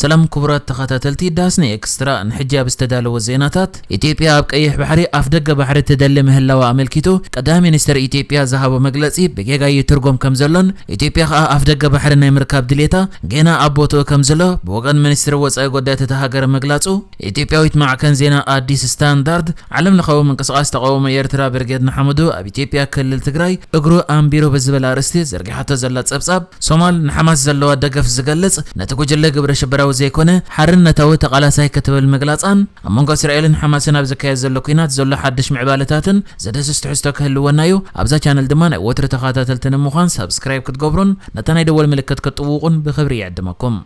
ሰላም ክቡራት ተኸታተልቲ ዳስኒ ኤክስትራ፣ ንሕጂ ኣብ ዝተዳለወ ዜናታት፣ ኢትዮጵያ ኣብ ቀይሕ ባሕሪ ኣፍ ደገ ባሕሪ ትደሊ ምህላዋ ኣመልኪቱ ቀዳማይ ሚኒስትር ኢትዮጵያ ዝሃቦ መግለጺ ብጌጋ ይትርጎም ከም ዘሎን ኢትዮጵያ ከኣ ኣፍ ደገ ባሕሪ ናይ ምርካብ ድሌታ ጌና ኣብ ቦትኡ ከም ዘሎ ብወገን ሚኒስትሪ ወጻኢ ጉዳያት እታ ሃገር ምግላጹ ኢትዮጵያዊት ማዕከን ዜና ኣዲስ ስታንዳርድ ዓለም ለኻዊ ምንቅስቓስ ተቓውሞ ኤርትራ ብርጌድ ንሓመዱ ኣብ ኢትዮጵያ ክልል ትግራይ እግሩ ኣንቢሩ ብዝብል ኣርእስቲ ዘርጊሓቶ ዘላ ጸብጻብ ሶማል ንሓማስ ዘለዋ ደገፍ ዝገልጽ ነቲ ጉጅለ ግብረ ሽበራዊ ዘይኮነ ሓርነታዊ ተቓላሳይ ክትብል ምግላጻን ኣብ መንጎ እስራኤልን ሓማስን ኣብ ዝካየድ ዘሎ ኲናት ዘሎ ሓድሽ ምዕባለታትን ዘደስስ ትሕዝቶ ክህልወና እዩ። ኣብዛ ቻነል ድማ ናይ ወትሩ ተኸታተልቲ ንምዃን ሳብስክራይብ ክትገብሩን ነታ ናይ ደወል ምልክት ክትጥውቑን ብኽብሪ ይዕድመኩም።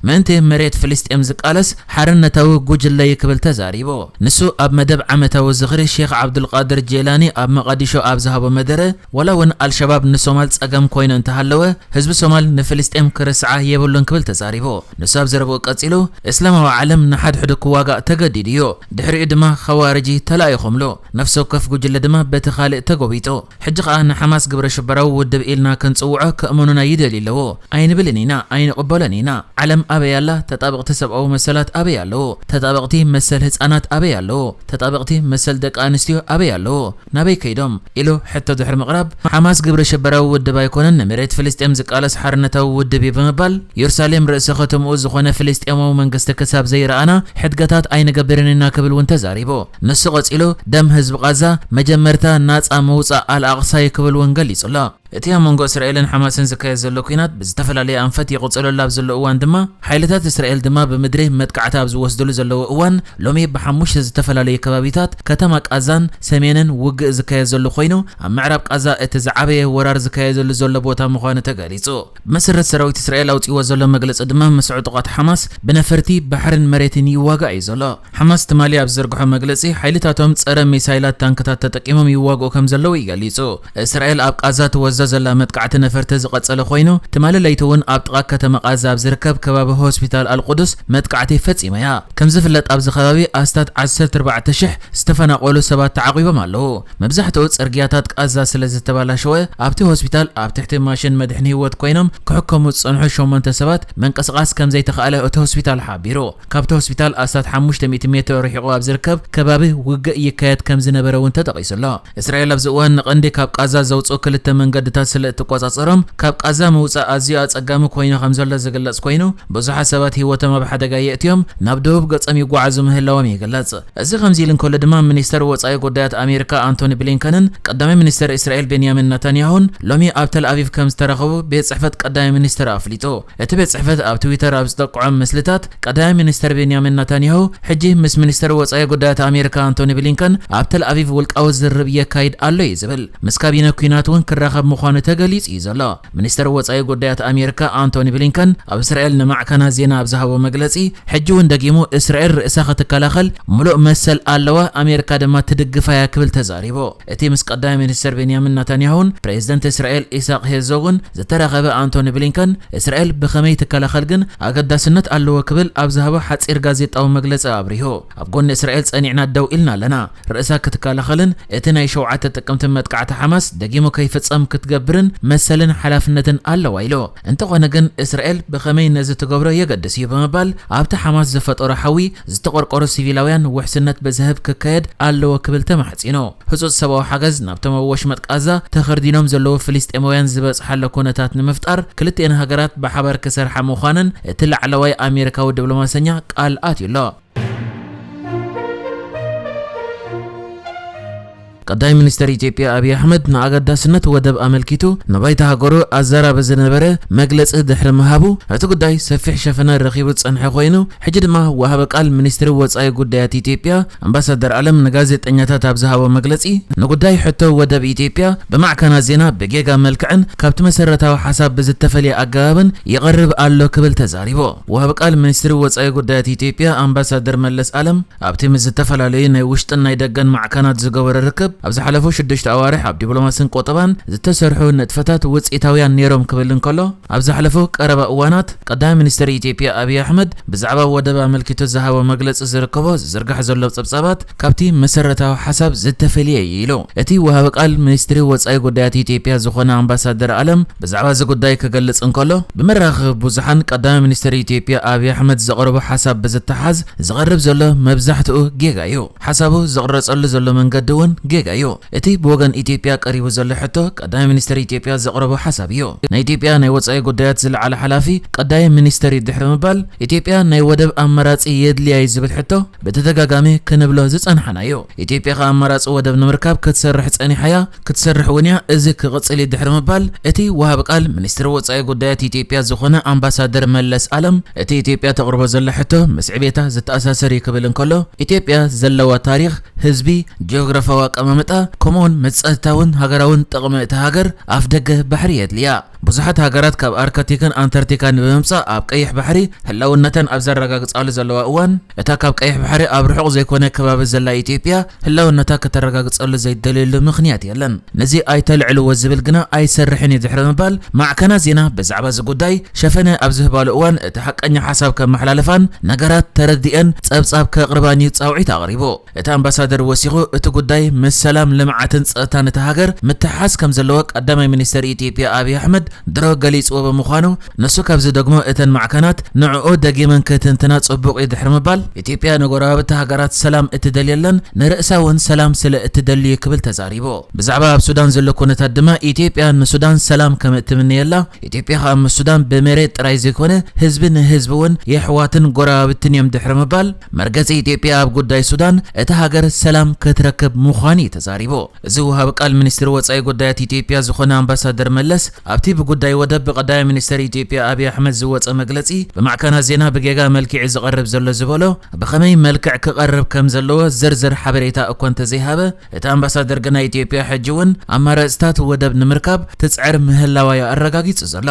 ምእንቲ መሬት ፍልስጤም ዝቃለስ ሓርነታዊ ጉጅለ እዩ ክብል ተዛሪቡ። ንሱ ኣብ መደብ ዓመታዊ ዝኽሪ ሼኽ ዓብዱልቃድር ጄላኒ ኣብ መቓዲሾ ኣብ ዝሃቦ መደረ፣ ዋላ እውን ኣልሸባብ ንሶማል ጸገም ኮይኑ እንተሃለወ፣ ህዝቢ ሶማል ንፍልስጤም ክርስዓ የብሉን ክብል ተዛሪቡ። ንሱ ኣብ ዘረብኡ ቀጺሉ፣ እስላማዊ ዓለም ንሓድሕዱ ክዋጋእ ተገዲዱ እዩ። ድሕሪኡ ድማ ኸዋርጂ ተላኢኾምሉ። ነፍሲ ወከፍ ጉጅለ ድማ በቲ ካልእ ተጎቢጡ። ሕጂ ኸኣ ንሓማስ ግብረ ሽበራዊ ውድብ ኢልና ክንጽውዖ ከእመኑና ይደልዩ ኣለዉ። ኣይንብልን ኢና፣ ኣይንቕበሎን ኢና። ዓለም ኣበይ ኣላ? ተጣበቕቲ ሰብኣዊ መሰላት ኣበይ ኣለዉ? ተጣበቕቲ መሰል ህጻናት ኣበይ ኣለዉ? ተጣበቕቲ መሰል ደቂ ኣንስትዮ ኣበይ ኣለዉ? ናበይ ከይዶም? ኢሉ ሕቶ ድሕሪ ምቕራብ፣ ሓማስ ግብረ ሽበራዊ ውድብ ኣይኮነን፣ ንመሬት ፍልስጤም ዝቃለስ ሓርነታዊ ውድብ እዩ ብምባል፣ የሩሳሌም ርእሰ ከተምኡ ዝኾነ ፍልስጤማዊ መንግስቲ ክሳብ ዘይረኣና ሕድገታት ኣይንገብርን ኢና ክብል እውን ተዛሪቡ። ንሱ ቀጺሉ፣ ደም ህዝቢ ቃዛ መጀመርታ ናጻ ምውጻእ ኣልኣቕሳ እዩ ክብል እውን ገሊጹ ኣሎ። እቲ ኣብ መንጎ እስራኤልን ሓማስን ዝካየድ ዘሎ ኲናት ብዝተፈላለየ ኣንፈት ይቕጽለሉ ኣብ ዘሎ እዋን ድማ፣ ሓይልታት እስራኤል ድማ ብምድሪ መጥቃዕቲ ኣብ ዝወስድሉ ዘለዉ እዋን፣ ሎሚ ብሓሙሽተ ዝተፈላለዩ ከባቢታት ከተማ ቃዛን ሰሜንን ውግእ ዝካየድ ዘሎ ኮይኑ፣ ኣብ ምዕራብ ቃዛ እቲ ዝዓበየ ወራር ዝካየደሉ ዘሎ ቦታ ምዃኑ ተገሊጹ። ብመሰረት ሰራዊት እስራኤል ኣውጺእዎ ዘሎ መግለጺ ድማ፣ ምስ ዕጡቓት ሓማስ ብነፈርቲ ባሕርን መሬትን ይዋጋእ እዩ ዘሎ። ሓማስ ትማሊ ኣብ ዝዘርግሖ መግለጺ፣ ሓይልታቶም ጸረ ሚሳይላት ታንክታት ተጠቂሞም ይዋግኡ ከም ዘለዉ እዩ ገሊጹ። እስራኤል ኣብ ቃዛ ትወስዶ ዘላ መጥቃዕቲ ነፈርቲ ዝቐጸለ ኮይኑ፣ ትማሊ ለይቲ እውን ኣብ ጥቓ ከተማ ቃዛ ኣብ ዝርከብ ከባቢ ሆስፒታል ኣልቁዱስ መጥቃዕቲ ፈጺማ እያ። ከም ዝፍለጥ፣ ኣብዚ ከባቢ ኣስታት ዓሰርተ ኣርባዕተ ሽሕ ዝተፈናቐሉ ሰባት ተዓቒቦም ኣለዉ። መብዛሕትኡ ጽርግያታት ቃዛ ስለ ዝተባላሸወ፣ ኣብቲ ሆስፒታል ኣብ ትሕቲ ማሽን መድሕን ህይወት ኮይኖም ክሕከሙ ዝጸንሑ ሸሞንተ ሰባት ምንቅስቓስ ከም ዘይተኻእለ እቲ ሆስፒታል ሓቢሩ። ካብቲ ሆስፒታል ኣስታት ሓሙሽተ ሚእቲ ሜትሮ ርሒቑ ኣብ ዝርከብ ከባቢ ውግእ ይካየድ ከም ዝነበረ እውን ተጠቒሱ ኣሎ። እስራኤል ኣብዚ እዋን ንቐንዲ ካብ ቃዛ ዘውጽኡ ክልተ መንገድታት ስለ እትቆጻጸሮም፣ ካብ ቃዛ ምውጻእ ኣዝዩ ኣጸጋሚ ኮይኑ ከም ዘሎ ዝግለጽ ኮይኑ፣ ብዙሓት ሰባት ህይወቶም ኣብ ሓደጋ የእትዮም ናብ ደቡብ ገጾም ይጓዓዙ ምህላዎም ይግለጽ። እዚ ከምዚ ኢሉ እንከሎ ድማ፣ ሚኒስተር ወጻኢ ጉዳያት ኣሜሪካ ኣንቶኒ ብሊንከንን ቀዳማይ ሚኒስተር እስራኤል ቤንያሚን ናታንያሁን ሎሚ ኣብ ተል ኣቪቭ ከም ዝተራኸቡ ቤት ጽሕፈት ቀዳማይ ሚኒስተር ኣፍሊጡ። እቲ ቤት ጽሕፈት ኣብ ትዊተር ኣብ ዝጠቅዖም ምስልታት፣ ቀዳማይ ሚኒስተር ቤንያሚን ናታንያሁ ሕጂ ምስ ሚኒስተር ወጻኢ ጉዳያት ኣሜሪካ ኣንቶኒ ብሊንከን ኣብ ተል ኣቪቭ ውልቃዊ ዝርርብ የካይድ ኣሎ እዩ ዝብል። ምስ ካቢነ ኲናት እውን ክራኸብ ምዃኑ ተገሊጹ እዩ ዘሎ። ሚኒስተር ወጻኢ ጉዳያት ኣሜሪካ ኣንቶኒ ብሊንከን ኣብ እስራኤል ንማዕከናት ዜና ኣብ ዝሃቦ መግለጺ፣ ሕጂ እውን ደጊሙ እስራኤል ርእሳ ክትከላኸል ምሉእ መሰል ኣለዋ፣ ኣሜሪካ ድማ ትድግፋ እያ ክብል ተዛሪቡ። እቲ ምስ ቀዳማይ ሚኒስተር ቤንያሚን ናታንያሁን ፕሬዝደንት እስራኤል ኢሳቅ ሄርዞግን ዝተራኸበ ኣንቶኒ ብሊንከን፣ እስራኤል ብኸመይ ትከላኸል ግን ኣገዳስነት ኣለዎ ክብል ኣብ ዝሃቦ ሓጺር ጋዜጣዊ መግለጺ ኣብሪሁ። ኣብ ጎኒ እስራኤል ጸኒዕና ደው ኢልና ኣለና። ርእሳ ክትከላኸልን እቲ ናይ ሸውዓተ ጥቅምቲ መጥቃዕቲ ሓማስ ደጊሙ ከይፍጸም ክትገብርን መሰልን ሓላፍነትን ኣለዋ ኢሉ። እንተኾነ ግን እስራኤል ብኸመይ ነዚ ትገብሮ የገድስ እዩ ብምባል ኣብቲ ሓማስ ዝፈጠሮ ሓዊ ዝተቖርቆሩ ሲቪላውያን ውሕስነት ብዝህብ ክካየድ ኣለዎ ክብል ተማሕጺኑ። ህጹጽ ሰብኣዊ ሓገዝ ናብቶም ኣብ ወሽመጥ ቃዛ ተኸርዲኖም ዘለዉ ፍልስጤማውያን ዝበጽሓሉ ኩነታት ንምፍጣር ክልቲኤን ሃገራት ብሓባር ክሰርሓ ምዃነን እቲ ላዕለዋይ ኣሜሪካዊ ዲፕሎማሰኛ ቃል ኣትዩ ኣሎ። ቀዳማይ ሚኒስተር ኢትዮጵያ ኣብይ ኣሕመድ ንኣገዳስነት ወደብ ኣመልኪቱ ንባይታ ሃገሩ ኣዘራቢ ዝነበረ መግለጺ ድሕሪ ምሃቡ፣ እቲ ጉዳይ ሰፊሕ ሸፈነ ረኺቡ ዝጸንሐ ኮይኑ፣ ሕጂ ድማ ወሃቢ ቃል ሚኒስትሪ ወጻኢ ጉዳያት ኢትዮጵያ ኣምባሳደር ኣለም ንጋዜጠኛታት ኣብ ዝሃቦ መግለጺ፣ ንጉዳይ ሕቶ ወደብ ኢትዮጵያ ብማዕከናት ዜና ብጌጋ መልክዕን ካብቲ መሰረታዊ ሓሳብ ብዝተፈልየ ኣገባብን ይቐርብ ኣሎ ክብል ተዛሪቡ። ወሃቢ ቃል ሚኒስትሪ ወጻኢ ጉዳያት ኢትዮጵያ ኣምባሳደር መለስ ኣለም ኣብቲ ምስ ዝተፈላለዩ ናይ ውሽጥን ናይ ደገን ማዕከናት ዝገበሮ ርክብ፣ ኣብ ዝሓለፉ ሽዱሽተ ኣዋርሕ ኣብ ዲፕሎማስን ቆጠባን ዝተሰርሑ ንጥፈታት ውፅኢታውያን ነይሮም ክብል እንከሎ፣ ኣብ ዝሓለፉ ቀረባ እዋናት ቀዳማይ ሚኒስትር ኢትዮጵያ ኣብይ ኣሕመድ ብዛዕባ ወደብ ኣመልኪቱ ዝሃቦ መግለፂ ዝርከቦ ዝዝርጋሕ ዘሎ ፀብፃባት ካብቲ መሰረታዊ ሓሳብ ዝተፈልየ እዩ ኢሉ። እቲ ወሃቢ ቃል ሚኒስትሪ ወፃኢ ጉዳያት ኢትዮጵያ ዝኾነ ኣምባሳደር ኣለም ብዛዕባ እዚ ጉዳይ ክገልጽ እንከሎ፣ ብመራኸቢ ብዙሓን ቀዳማይ ሚኒስትር ኢትዮጵያ ኣብይ ኣሕመድ ዘቕረቦ ሓሳብ ብዝተሓዝ ዝቐርብ ዘሎ መብዛሕትኡ ጌጋ እዩ። ሓሳቡ ዝቕረጸሉ ዘሎ መንገዲ እውን ጌጋ እዩ። እቲ ብወገን ኢትዮጵያ ቀሪቡ ዘሎ ሕቶ ቀዳማይ ሚኒስትር ኢትዮጵያ ዘቕረቦ ሓሳብ እዩ። ናይ ኢትዮጵያ ናይ ወጻኢ ጉዳያት ዝለዓለ ሓላፊ ቀዳማይ ሚኒስትር እዩ ድሕሪ ምባል፣ ኢትዮጵያ ናይ ወደብ ኣማራጺ የድልያ እዩ ዝብል ሕቶ ብተደጋጋሚ ክንብሎ ዝጸንሓና እዩ። ኢትዮጵያ ከኣ ኣማራጺ ወደብ ንምርካብ ክትሰርሕ ጸኒሓ እያ፣ ክትሰርሕ እውን እያ። እዚ ክቕጽል እዩ ድሕሪ ምባል፣ እቲ ወሃቢ ቃል ሚኒስትሪ ወጻኢ ጉዳያት ኢትዮጵያ ዝኾነ ኣምባሳደር መለስ ኣለም፣ እቲ ኢትዮጵያ ተቕርቦ ዘላ ሕቶ ምስ ዕቤታ ዝተኣሳሰር እዩ ክብል እንከሎ፣ ኢትዮጵያ ዘለዋ ታሪኽ፣ ህዝቢ፣ ጂኦግራፋዊ ኣቀማምጣ፣ ከምኡውን ምስ ጸጥታውን ሃገራውን ጥቕሚ እታ ሃገር ኣፍ ደገ ባሕሪ የድልያ። ብዙሓት ሃገራት ካብ ኣርክቲክን ኣንታርክቲካን ብምምጻእ ኣብ ቀይሕ ባሕሪ ህላውነተን ኣብ ዘረጋግጻሉ ዘለዋ እዋን፣ እታ ካብ ቀይሕ ባሕሪ ኣብ ርሑቕ ዘይኮነ ከባቢ ዘላ ኢትዮጵያ ህላውነታ ከተረጋግጸሉ ዘይደልየሉ ምኽንያት የለን። ነዚ ኣይተልዕልዎ ዝብል ግና ኣይሰርሕን እዩ ድሕሪ ምባል፣ ማዕከናት ዜና ብዛዕባ እዚ ጉዳይ ሸፈነ ኣብ ዝህባሉ እዋን፣ እቲ ሓቀኛ ሓሳብ ከመሓላልፋን ነገራት ተረዲአን ጸብጻብ ከቕርባን እዩ ጻውዒት ኣቕሪቡ። እቲ ኣምባሳደር ወሲኹ፣ እቲ ጉዳይ ምስ ሰላም፣ ልምዓትን ጸጥታን እታ ሃገር ምትሕሓዝ ከም ዘለዎ ቀዳማይ ሚኒስተር ኢትዮጵያ ኣብይ ኣሕመድ ድሮ ገሊጽዎ ብምዃኑ፣ ንሱ ካብዚ ደግሞ እተን ማዕከናት ንዕኡ ደጊመን ክትንትና ጽቡቕ እዩ ድሕሪ ምባል፣ ኢትዮጵያ ንጎረባብቲ ሃገራት ሰላም እትደልየለን ንርእሳ እውን ሰላም ስለ እትደሊ እዩ ክብል ተዛሪቡ። ብዛዕባ ኣብ ሱዳን ዘሎ ኩነታት ድማ፣ ኢትዮጵያ ንሱዳን ሰላም ከም እትምነየላ፣ ኢትዮጵያ ከኣ ምስ ሱዳን ብመሬት ጥራይ ዘይኮነ ህዝቢ ንህዝቢ እውን የሕዋትን ጎረባብትን እዮም ድሕሪ ምባል፣ መርገጺ ኢትዮጵያ ኣብ ጉዳይ ሱዳን እታ ሃገር ሰላም ክትረክብ ምዃኑ እዩ ተዛሪቡ። እዚ ወሃቢ ቃል ሚኒስትሪ ወጻኢ ጉዳያት ኢትዮጵያ ዝኾነ ኣምባሳደር መለስ፣ ኣብቲ ብጉዳይ ወደብ ብቀዳማይ ሚኒስትር ኢትዮጵያ ኣብይ ኣሕመድ ዝወጸ መግለጺ፣ ብማዕከናት ዜና ብጌጋ መልክዕ ዝቐርብ ዘሎ ዝበሎ፣ ብኸመይ መልክዕ ክቐርብ ከም ዘለዎ ዝርዝር ሓበሬታ እኳ እንተዘይሃበ፣ እቲ ኣምባሳደር ግና ኢትዮጵያ ሕጂ እውን ኣማራጽታት ወደብ ንምርካብ ትጽዕር ምህላዋ እዩ ኣረጋጊጹ ዘሎ።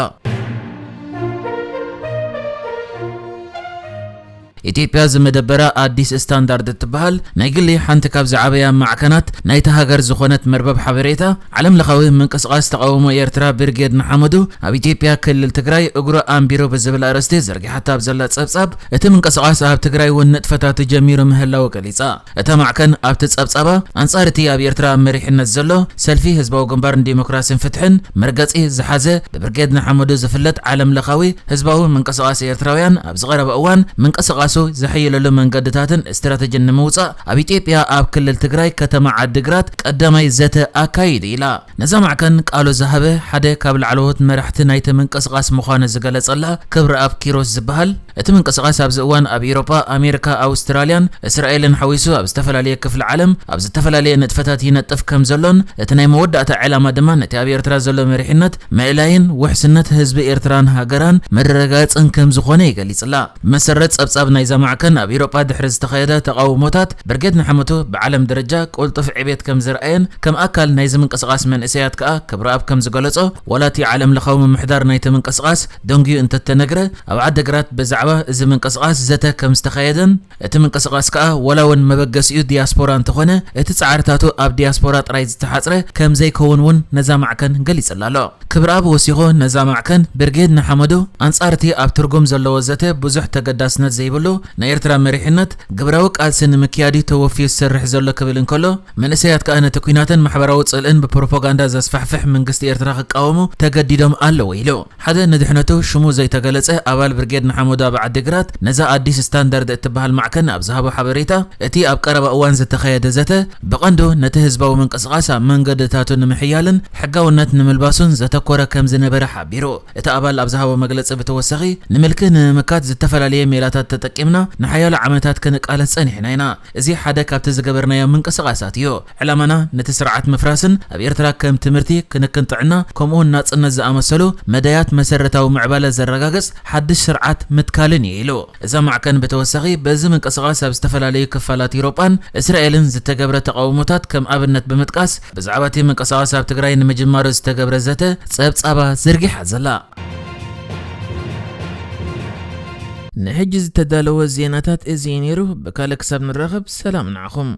ኢትዮጵያ ዝመደበራ ኣዲስ ስታንዳርድ እትበሃል ናይ ግሊ ሓንቲ ካብ ዝዓበያ ማዕከናት ናይታ ሃገር ዝኾነት መርበብ ሓበሬታ፣ ዓለም ለኻዊ ምንቅስቓስ ተቓውሞ ኤርትራ ብርጌድ ንሓመዱ ኣብ ኢትዮጵያ ክልል ትግራይ እግሩ ኣንቢሩ ብዝብል ኣርእስቲ ዘርጊሓታ ኣብ ዘላ ጸብጻብ፣ እቲ ምንቅስቓስ ኣብ ትግራይ እውን ንጥፈታቱ ጀሚሩ ምህላዉ ገሊጻ። እታ ማዕከን ኣብቲ ጸብጻባ፣ ኣንጻር እቲ ኣብ ኤርትራ ኣብ መሪሕነት ዘሎ ሰልፊ ህዝባዊ ግንባር ንዲሞክራሲን ፍትሕን መርገጺ ዝሓዘ ብብርጌድ ንሓመዱ ዝፍለጥ ዓለም ለኻዊ ህዝባዊ ምንቅስቓስ ኤርትራውያን፣ ኣብዚ ቀረባ እዋን ምንቅስቓሱ ዘሐይለሉ መንገድታትን ስትራተጂን ንምውጻእ ኣብ ኢትዮጵያ ኣብ ክልል ትግራይ ከተማ ዓዲግራት ቀዳማይ ዘተ ኣካይዱ ኢላ። ነዛ ማዕከን ቃሉ ዝሃበ ሓደ ካብ ላዕለዎት መራሕቲ ናይቲ ምንቅስቓስ ምዃኑ ዝገለጸላ ክብረኣብ ኪሮስ ዝበሃል፣ እቲ ምንቅስቓስ ኣብዚ እዋን ኣብ ኤውሮጳ፣ ኣሜሪካ፣ ኣውስትራልያን እስራኤልን ሓዊሱ ኣብ ዝተፈላለየ ክፍሊ ዓለም ኣብ ዝተፈላለየ ንጥፈታት ይነጥፍ ከም ዘሎን፣ እቲ ናይ መወዳእታ ዕላማ ድማ ነቲ ኣብ ኤርትራ ዘሎ መሪሕነት ምእላይን ውሕስነት ህዝቢ ኤርትራን ሃገራን ምርግጋጽን ከም ዝኾነ እዩ ገሊጽላ። ብመሰረት ጸብጻብ ናይዛ ማዕከን፣ ኣብ ኤውሮጳ ድሕሪ ዝተኻየደ ተቓውሞታት፣ ብርጌድ ንሓመዱ ብዓለም ደረጃ ቅልጡፍ ዕቤት ከም ዝረኣየን፣ ከም ኣካል ናይዚ ምንቅስቓስ መንእሰያት ከኣ ክብረኣብ ከም ዝገለጾ፣ ዋላ እቲ ዓለም ለኻዊ ምምሕዳር ናይቲ ምንቅስቓስ ደንጉዩ እንተተነግረ፣ ኣብ ዓዲግራት ብዛዕባ እዚ ምንቅስቓስ ዘተ ከም ዝተኻየደን፣ እቲ ምንቅስቓስ ከኣ ዋላ እውን መበገሲኡ ዲያስፖራ እንተኾነ፣ እቲ ጻዕርታቱ ኣብ ዲያስፖራ ጥራይ ዝተሓጽረ ከም ዘይከውን እውን ነዛ ማዕከን ገሊጽላ ኣሎ። ክብረኣብ ወሲኹ፣ ነዛ ማዕከን ብርጌድ ንሓመዱ ኣንጻር እቲ ኣብ ትርጉም ዘለዎ ዘተ ብዙሕ ተገዳስነት ዘይብሉ ናይ ኤርትራ መሪሕነት ግብራዊ ቃልሲ ንምክያድ እዩ ተወፍዩ ዝሰርሕ ዘሎ ክብል እንከሎ፣ መንእሰያት ከኣ ነቲ ኲናትን ማሕበራዊ ጽልእን ብፕሮፓጋንዳ ዘስፋሕፍሕ መንግስቲ ኤርትራ ክቃወሙ ተገዲዶም ኣለዉ ኢሉ። ሓደ ንድሕነቱ ሽሙ ዘይተገለጸ ኣባል ብርጌድ ንሓመዱ ኣብ ዓዲግራት ነዛ ኣዲስ ስታንዳርድ እትበሃል ማዕከን ኣብ ዝሃቦ ሓበሬታ፣ እቲ ኣብ ቀረባ እዋን ዝተኻየደ ዘተ ብቐንዱ ነቲ ህዝባዊ ምንቅስቓስ ኣብ መንገድታቱ ንምሕያልን ሕጋውነት ንምልባሱን ዘተኮረ ከም ዝነበረ ሓቢሩ። እቲ ኣባል ኣብ ዝሃቦ መግለጺ ብተወሳኺ፣ ንምልኪ ንምምካት ዝተፈላለየ ሜላታት ተጠቂምና ንሓያሎ ዓመታት ክንቃለስ ጸኒሕና ኢና። እዚ ሓደ ካብቲ ዝገበርናዮ ምንቅስቓሳት እዩ። ዕላማና ነቲ ስርዓት ምፍራስን ኣብ ኤርትራ ከም ትምህርቲ፣ ክንክን ጥዕና፣ ከምኡውን ናጽነት ዝኣመሰሉ መዳያት መሰረታዊ ምዕባለ ዘረጋግጽ ሓድሽ ስርዓት ምትካልን እዩ ኢሉ። እዛ ማዕከን ብተወሳኺ በዚ ምንቅስቓስ ኣብ ዝተፈላለዩ ክፋላት ኤውሮጳን እስራኤልን ዝተገብረ ተቓውሞታት ከም ኣብነት ብምጥቃስ፣ ብዛዕባ እቲ ምንቅስቓስ ኣብ ትግራይ ንምጅማሩ ዝተገብረ ዘተ ጸብጻባ ዘርጊሓ ዘላ። ንሕጂ ዝተዳለወ ዜናታት እዚ እዩ ነይሩ። ብካልእ ክሳብ ንራኸብ ሰላም ንዓኹም።